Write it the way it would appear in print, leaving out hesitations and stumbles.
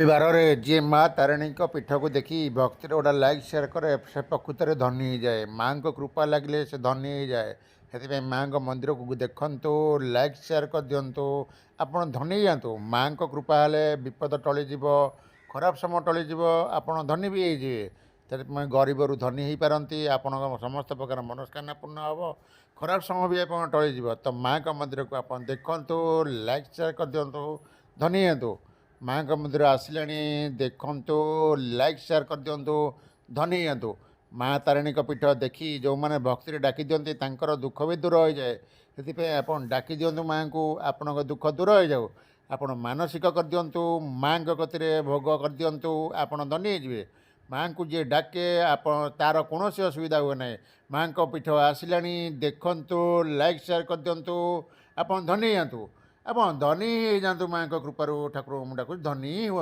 ରବିବାରରେ ଯିଏ ମା ତାରିଣୀଙ୍କ ପୀଠକୁ ଦେଖି ଭକ୍ତିରେ ଗୋଟେ ଲାଇକ୍ ସେୟାର କରେ, ସେ ପ୍ରକୃତରେ ଧନୀ ହେଇଯାଏ। ମାଆଙ୍କ କୃପା ଲାଗିଲେ ସେ ଧନୀ ହେଇଯାଏ। ସେଥିପାଇଁ ମାଆଙ୍କ ମନ୍ଦିରକୁ ଦେଖନ୍ତୁ, ଲାଇକ୍ ସେୟାର କରିଦିଅନ୍ତୁ, ଆପଣ ଧନୀ ହେଇଯାଆନ୍ତୁ। ମାଆଙ୍କ କୃପା ହେଲେ ବିପଦ ଟଳିଯିବ, ଖରାପ ସମୟ ଟଳିଯିବ, ଆପଣ ଧନୀ ବି ହେଇଯିବେ। ସେଥିପାଇଁ ଗରିବରୁ ଧନୀ ହେଇପାରନ୍ତି। ଆପଣଙ୍କ ସମସ୍ତ ପ୍ରକାର ମନସ୍କାମନା ପୂର୍ଣ୍ଣ ହେବ, ଖରାପ ସମୟ ବି ଆପଣ ଟଳିଯିବ। ତ ମାଆଙ୍କ ମନ୍ଦିରକୁ ଆପଣ ଦେଖନ୍ତୁ, ଲାଇକ୍ ସେୟାର କରିଦିଅନ୍ତୁ, ଧନୀ ହେଇଯାଆନ୍ତୁ। ମାଆଙ୍କ ମନ୍ଦିର ଆସିଲାଣି, ଦେଖନ୍ତୁ, ଲାଇକ୍ ସେୟାର କରିଦିଅନ୍ତୁ, ଧନୀ ହେଇଯାଆନ୍ତୁ। ମା ତାରିଣୀଙ୍କ ପୀଠ ଦେଖି ଯେଉଁମାନେ ଭକ୍ତିରେ ଡାକି ଦିଅନ୍ତି, ତାଙ୍କର ଦୁଃଖ ବି ଦୂର ହୋଇଯାଏ। ସେଥିପାଇଁ ଆପଣ ଡାକି ଦିଅନ୍ତୁ ମାଆଙ୍କୁ, ଆପଣଙ୍କ ଦୁଃଖ ଦୂର ହେଇଯାଉ। ଆପଣ ମାନସିକ କରିଦିଅନ୍ତୁ, ମାଆଙ୍କ କତିରେ ଭୋଗ କରିଦିଅନ୍ତୁ, ଆପଣ ଧନୀ ହେଇଯିବେ। ମାଆଙ୍କୁ ଯିଏ ଡାକେ ଆପଣ ତା'ର କୌଣସି ଅସୁବିଧା ହୁଏ ନାହିଁ। ମାଆଙ୍କ ପୀଠ ଆସିଲାଣି, ଦେଖନ୍ତୁ, ଲାଇକ୍ ସେୟାର କରିଦିଅନ୍ତୁ, ଆପଣ ଧନୀ ହେଇଯାଆନ୍ତୁ। ଆପଣ ଧନୀ ହେଇଯାଆନ୍ତୁ ମାଆଙ୍କ କୃପାରୁ। ଠାକୁରଙ୍କୁ ମୁଁ ଡାକୁଛି, ଧନୀ ହୁଅନ୍ତୁ।